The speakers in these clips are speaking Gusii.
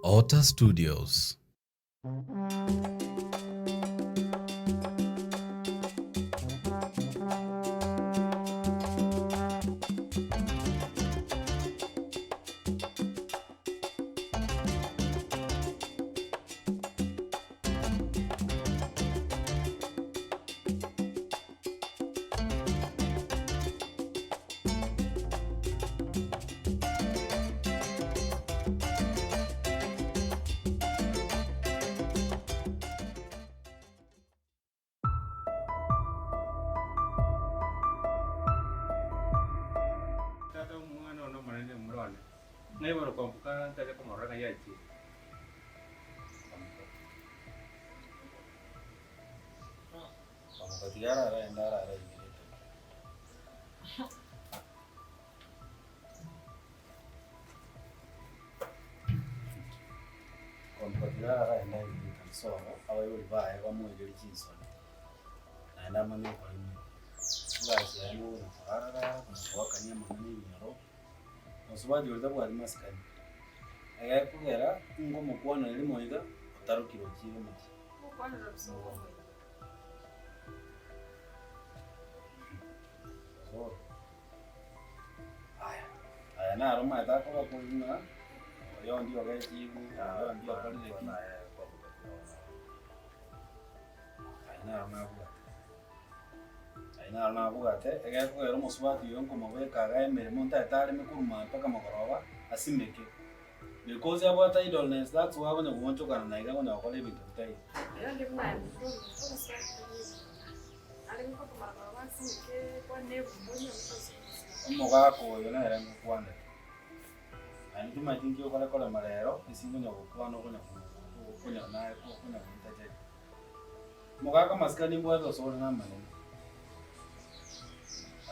Otter Studios. Tata omwana one omonene omura one, ng'ai bono kwamboka ntake komorora ng'ai achire? Kwamboka tiga arare aende arare aigerete. Kwamboka tiga arare aende aigerete sobo abaibori baye bamoigerie chinsoni, naende amanye gokora emeremo. Egasi yaye nigo okonya korarara, konya goakania amang'ana ebinyoro, mosubati oria tabwati masikani. Egekogera ingomokwanera rimo iga, otarokire ochiire omochie. Aya, aya naro omanyete akoba kori ng'a oyondi ogechigu, oyondi okorire ki, aya naro nabwate. Aya naro nabwate, egekogera omosubati oyo nkomobeka iga emeremo ntagete areme korwa maambia mpaka mogoroba, asimeke. Because abwate idleness that's why akonya goonchokana na iga akonya gokora ebinto bitaiyo. Omogaka oyo nere ngokwanera, naende timanyeti nki okore korema rero ase ngonya gokwana okonya okonya naye okonya gointerject. Omogaka amasikani mbwate osore namanene,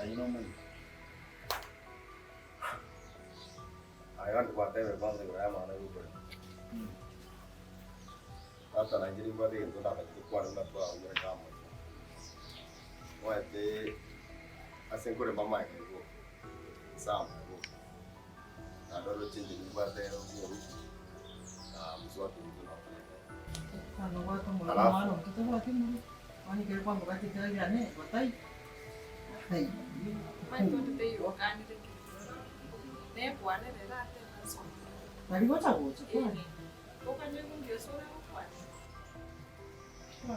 ayio nomanyete. Aye gaki gwatebire kwanza igoro y'amang'ana y'oboremo. Tata nainche nimbwate egento ndatache tokwane buna twahurete amo iga. Omanyete ase nkorema amaega igo, ase amaega igo, naende oroche inche nimbwate omoruki na mosubati ominto nokorete. Alafu.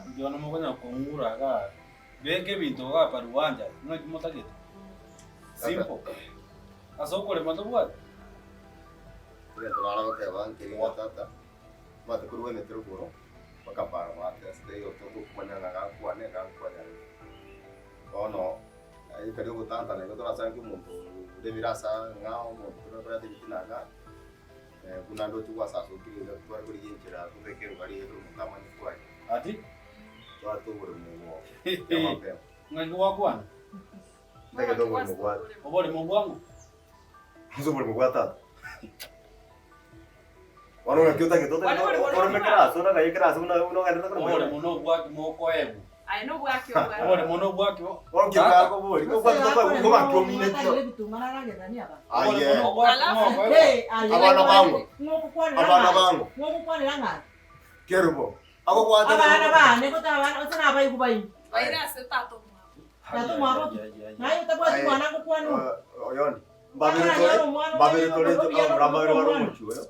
Inche bono mokonya kong'ura igaa, beka ebinto igaa paruwanja, ng'aki motagete? Simple. Ase okorema tobwati? Egento nare goteba nkeri ng'a tata, omanyete korwa emete rogoro, mpaka para gwate ase taiyo togokumanya ng'a gakwane gakwane arenge. Bono. Ekero ogotantana igo torasange omonto oremire ase ang'ao, omonto torakorete ebitina igaa, buna ndoche gwasasokire iga tware korigia enchera tobeke engari iga ekero omonto amanye kwaye. Ati? Twate oboremo obo ya mapema. Ng'aki gwakwana? Ntagete oboremo bwa Oboremo bwang'o? Ase oboremo bwa tata. Bono ng'aki otagete otagete oreme kera ase oragaye kera ase buna buna ogenderete korema Oboremo nobwaki mokoegwa. Aye nobwaki obwate. Oboremo nobwaki bo. Bono ki okakobori obwaki tokobori ngobaki ominetio. Oboremo Aye. nobwaki mokoegwa. Abana bang'o? Abana bang'o? Kerubo. Akobwate Abana bane gotaba ose nabaigwa baino. Baire ase tata omwabo. Tata omwabo ki? Naye otabwati mwana ngokwana oyo. Oyondi. Mbabere tore, mbabere tore abamura mbabere bare omochie oyo,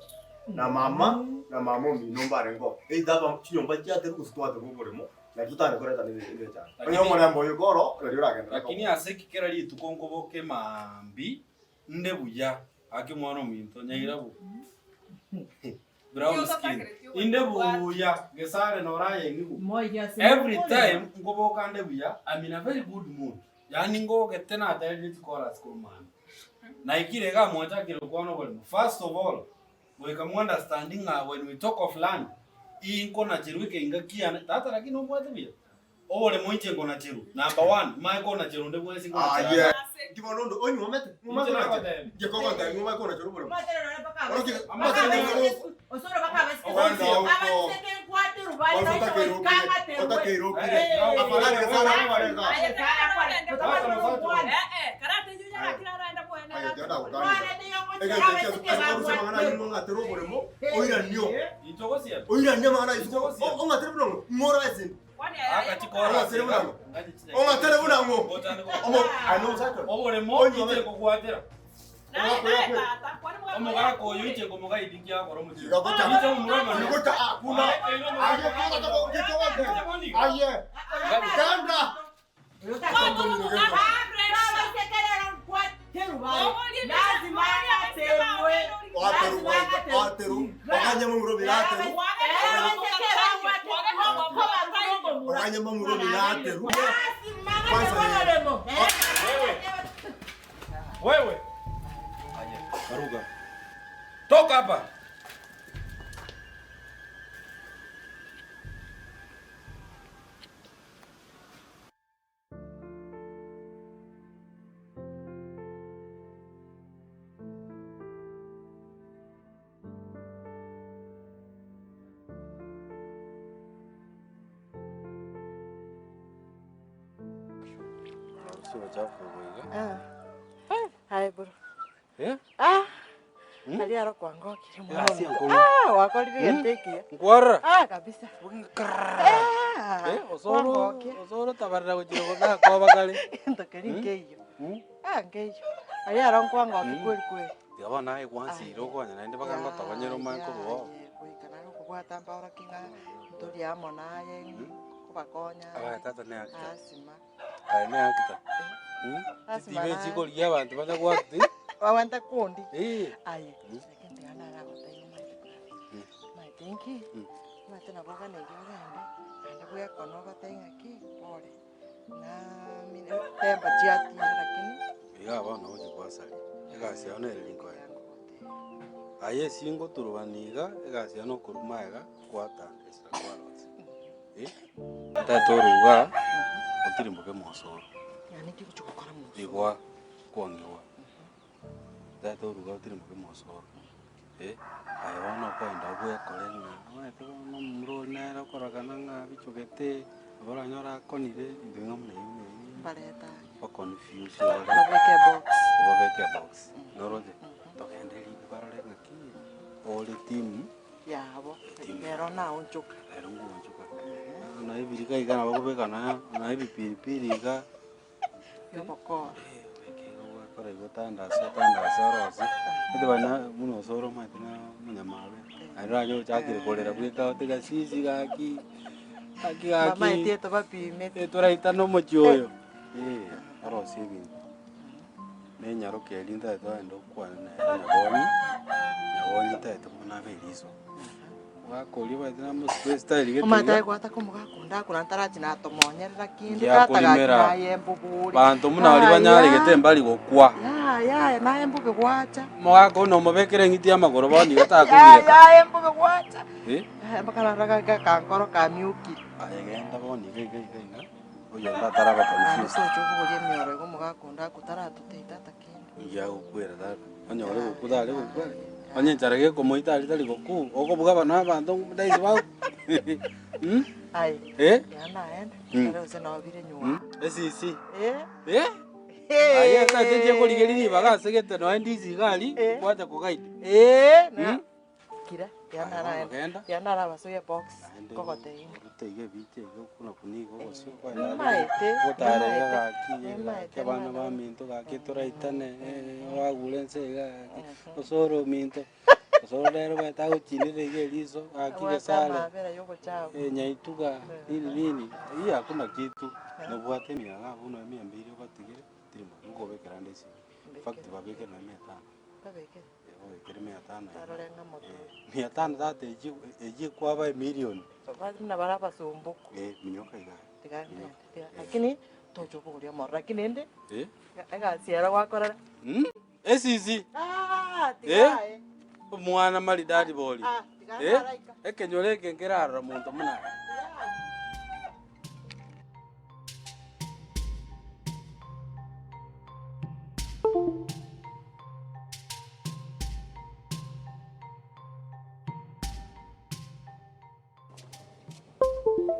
na mama, na mama omino mbarenge oo. Either aba chinyomba chiaterwa gose twaterwa oboremo, nari totari koreta na ebe emechando. Onye omorembe oyo koro, nari oragenderere Lakini ase ki kera rituko nkoboka emambia nde buya, gaki omwana ominto nyairabu brown skin, inde buya gesare norayeng'igwe. Every time nkoboka nde buya, I'm in a very good mood. Yaani ngogete naterire chikorasi korwa mambia. Naikire igaa mwachakire gokwana oboremo. First of all, goika mo understand ng'a when we talk of land, inkonacherwa ekeinga kiane, tata lakini obwate buya? Oboremo inche nkonacherwa, number one, mae konacherwa onde bwensi nkonacherwa Aye. ase. Inki bono onde onyuomete? Inche nagotebia. Inche kogotebia ng'o omanye konachera oboremo? Aye, tiga nagokanire. Egento ekio ase ase korusia amang'ana ayio ng'a ong'atere oboremo, oiranio. Inche ogosiema. Oiranie amang'ana ayio isiko, ong'atere buna ng'o? Ng'o ore esende? Ong'atere buna ng'o? Ong'atere buna ng'o? Omo aye nomosacha oyo? Oboremo Onyuome. inche nkogwatera. Omogaka oyo inche nkomogaidi nki akora omochie. Iga gocha. Inche omomura omonene. Gocha hakuna. Aye kwanza Aye. Ganda. Wewe. Aye, baruga. Toka hapa. Aye bro. Eh? Ah. Hmm? Aria aro kwangokire mwana. Egasi enkong'u. Ah, wakorire egento ekiya. Nkwarora. Ah, kabisa. Ah. Eh, osoro kwangokia. osoro tabarera gochira gotakoba kare. Egento keria nkeiyo. Hmm? Ah, nkeiyo. Aria aro nkwangokia kweri kweri. Tiga bono aye gwansire okonya naende mpaka ngotogonyera omanye korwa oo. Goika nare okobwata mbaorokie ng'a ntori amo naye, nkobakonya Abaye tata ne actor. lasima. Aye ne actor. Hmm? Lasima Chitibi na- chikorigia abanto banya goact. Babwate kundi. Eh. Aye, lakini tiga naragotebi omanyete brother. Omanyete inki? Omanyete nabo oganeiri ogende, naende bwekone obatebie ng'aki, pole. Naamini temba chiatire lakini. Igaa bono ogochia gwasaria, egasi yao nere rinkoe. Aye esi ngoturubana iga, egasi yao nokoruma iga, gwatandesera kwarosia. Eh, tata oruga, otirimboke mosoro. Yaani ki ogochia gokora mosoro? Igwa, kwang'igwa. Tata oruga otirimboke mosoro. Eh, aye bono okoenda bwekore ng'a omanyete bono omomura oria nere okorogana ng'a abichogete, nabo oranyore akonire, intwe ng'a buna eywo buna eywo. Mbarete aye. Oconfuse ore. Obabeke ebox. Obabeke ebox, noroche? Togende riko barore ng'aki ore team Yabo, Team. nero naonchoka. Ero ngoonchoka. Na ebirika iga nabo okobeka na na ebipiripiri iga. Yobokora. Ogokora igo otandase otandase orose, gete bana buna osoro omanyete na omonyamabe, naende oranyore ochakire korera bweka otiga sisi gaki, gaki gaki, Bamaete tobapimete. toraitane omochie oyo, eh, orosie ebinto. Na enyaroka eria ntagete ogende okwane nere nyabonyi, nyabonyi ntagete buna abe eriso. Omogaka oria omanyete namosibwa estyle gete Omanyete iga. aye gwataka omogaka onde akona ntarachi natomonyerera kende tata gaki Ngiakorimera. naye mbobori. Banto buna baria banyaregete mbari gokwa. Yaya yaya naye mbobe gwacha. Omogaka oyo nomobekere eng'iti y'amagoro bono iga Yaya takobireka. yaye mbobe gwacha. Eh? Yaya mpaka narora gakankoro kamiokire. Aye genda bono iga iga iga iga, oyonde ataraba Naende confused. tocha obogorie emioro igo omogaka onde akwo taratotebi tata kende. Ngiagokwera tata, onye ore gokwa tare gokwa are, onye enchara gekomoita aria tari gokwa, okobuga abana abanto ndaisi bagokwa mh Aye, eh? tiga naende, Mm. ekero gose nobire nyuma. Mm, esisi Eh? eh? Aye tata nche korigeria ribaga ase gete noe ndisi iga aria, Eh. bwate kogaita. Eh, na Mm? kira, tiga Aye bono naraende, genda. tiga narabasoie box, Naende nkogotebia. orute iga ebicha iga okuna kuna iga obosio Nimaete, gotara iga nimaete, gaki gaki nimaete abana mwana. baminto gaki toraitane oragure ense iga gaki osore ominto osore rero omanyete agochinire iga eriso gaki Abwate gesare amabera yogochagwa. nyaituga nini nini hiyo hakuna kitu nobwate emiaka abwo nonye mia mbiri obatigere tirimo nkobekera ande esimi in fact babeke nonye mia tano. Babekere. Babekere mia tano iga. Tarore ng'a moto. Mia tano tata echio echio ekwaba emilion. Bari buna bare abasumbuku. Eh, minyoka iga. Tiga ngende, tiga lakini tocha obogoria omorero lakini ende Eh? egasi ero gwakorera. Mm, esisi. Ah, Eh? tiga aye. Omwana maridadi bori. Ah, tiga Eh? naraika. Ekenyoro eke nkerarora monto buna aye.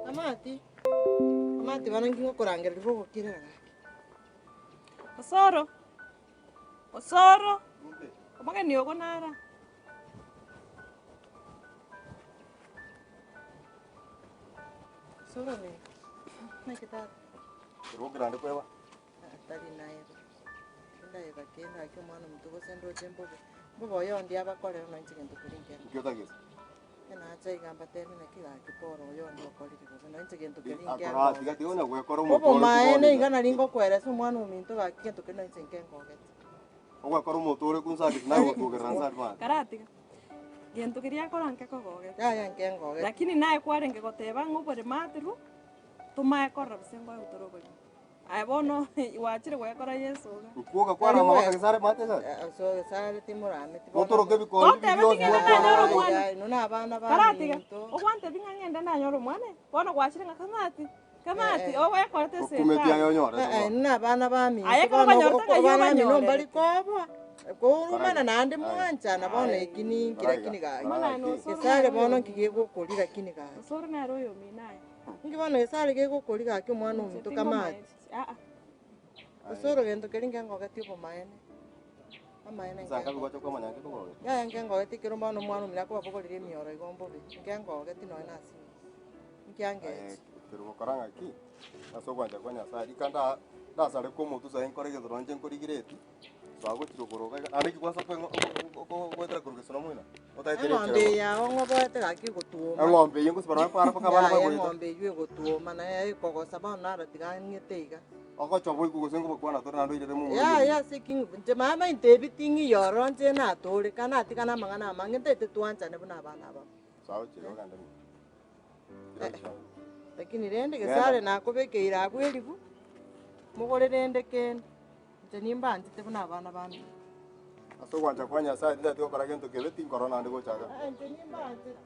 Amati, amati bono nki ngokorangereria bogokirera gaki. Osoro. Osoro, omogeni ogo nara. Osoro ne, naki tata? Kerubo kerande kweba. Tari naeba, tindayeba kende gaki omwana omonto gose ndoche mbobe, mbobe oyondi abakorera nonye inche gento keria nkere. Nki otagete? Nacha iga mbatebi naki gaki pore oyondi okorire bobe nonye inche gento keria Akora tiga tiga onya gwekora omoto ore Obomaene kubonire. iga nari ngokoeresa omwana ominto gaki gento keria nonye inche nkengogete. Ogwekora omoto ore kunsagete naye gotugerera nse aria bande. Karatiga, gento keria akora nkekogogete. Yaya nkengogete. Lakini naye kwarenge goteba ng'a oboremo aterwe, tomae korora gose ngoe gotore oboremo. Aye bono gwachire gwekora Yeso iga. Nkwoga kwarama mpaka gesare mate esare. So gesare timorameti bono. Motoroke ebikori Totebe bionsi ting'ende bwakwana nanyore aye. omwana. Inwe na abana Karatiga, baminto. ogwantebia ng'a ng'ende nanyore omwana, bono gwachire ng'a kamati, kamati, Eh, eh. ogwekorete Okumeti aye esetani. onyorete Eh, eh, bono. inwe na abana baminto Aye ekero bono banyorete ng'a ayio abana bamino obanyorerete. mbari koboa, kourumana naende Aye. mwanchana bono Aye. eki ninki Karaiga. lakini gaki. Bono aye Karaiga. nosoro Gesare nere bono oyomino. nki gegokoria lakini gaki. Osoro nere oyomino aye. Inki bono Nyasae are gegokori gaki omwana Inche ominto kamati? tingomaeti, aa. Gose orogento keria nkengogetie obomaene, amaene Nsanka bigocha nkengogetie. kwamanya nkekogogetie. Yaya nkengogetie ekero bono omwana omino akobabogoreria emioro igo mbobe, nkengogetie nonya na ase inche. Nkiangechi. Kerubo kora ng'aki, ase ogwancha kwa Nyasae, rika nda ndasareke omotwe sayi nkore egento nonye inche nkorigereti, twagochire okoroka iga, naende ki kwansa kweng'o goetera korwa gesona moino, otaetire Eng'ombe enchera eye yao ng'oboete gaki egotuoma. Eng'ombe eyio ngosibara para mpaka abana Yaya bagoeta. eng'ombe eyio egotuoma naye ekogosa bono naro tiga ang'ete iga. Ogochwa boigo gose ngobakwana tore naende oirere momura Yaya oyo. ase ki inche mama intebi ting'iyo ororo inche natore, ka natigana amang'ana amange ntaete twanchane buna abana abamo. Sawa chire ogende mino. Lakini rende gesare nakobekeire abwo eribu, mogore rende kende. Inche nimbanchete buna abana bane. Ase ogwancha kwa Nyasae tintageti gokora gento kebe, tinkorora naende gocha iga. Inche nimbanchete.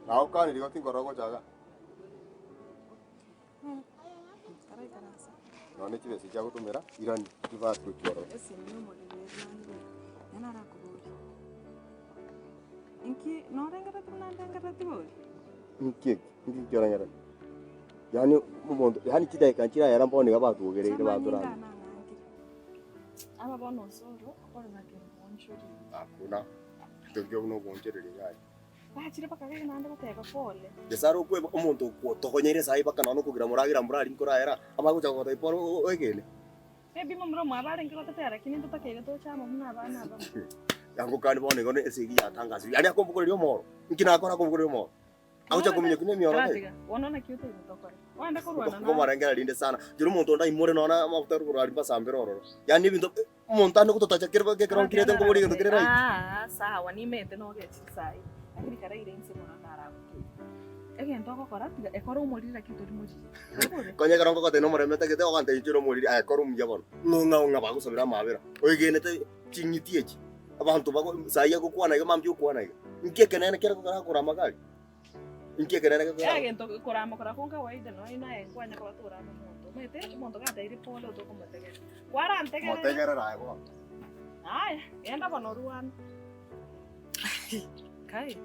Nagokanire igo tinkorora gocha iga. Nonya ne chibesa echi agotomera, irani, chibasi gochia ororo. Inki eki? Inki kiarengereri? Yaani omonto yaani chidakika nchirayera bono iga batwogereire batorangire. Hakuna gento kio buna ogoonchoreria yaya. Nyasae okweba omonto okwotogonyeire saii mpaka nonya okogira moragera mborari nkorayera, amanye gocha gogotebia pore oegene. Yangokani bono igo esegi yatangasirwe, yaani akombogoreria omoro, inki nakora akombogoreria omoro? Agocha kominyokia nemioro eye. Nkomorengereria rinde sana, inche omonto onde aimore nonya na amafuta rogoro aria mbasambere ororo, yaani ebinto omonto ande gototacha kere ekero nkirete nkoboria egento kere right. Konya ekero nkogotebia nomorembe ntagete ogantebia inche nomoriri aye kora omuya bono, ng'o ng'a ng'a bagosabera amabera, oegenete ching'iti echi, abanto bago saii agokwana iga mambia okwana iga, inki ekenene kere kogera akorama iga aria? Inki ekenene gekogera Egento korama kora kon kawaida nonya naye nkwanya koba torama omonto. Omanyete omonto gatairi pole otokomotegerera. Kwarantegerera. Motegerere aye bono. Aya, genda bono orwane. Kai.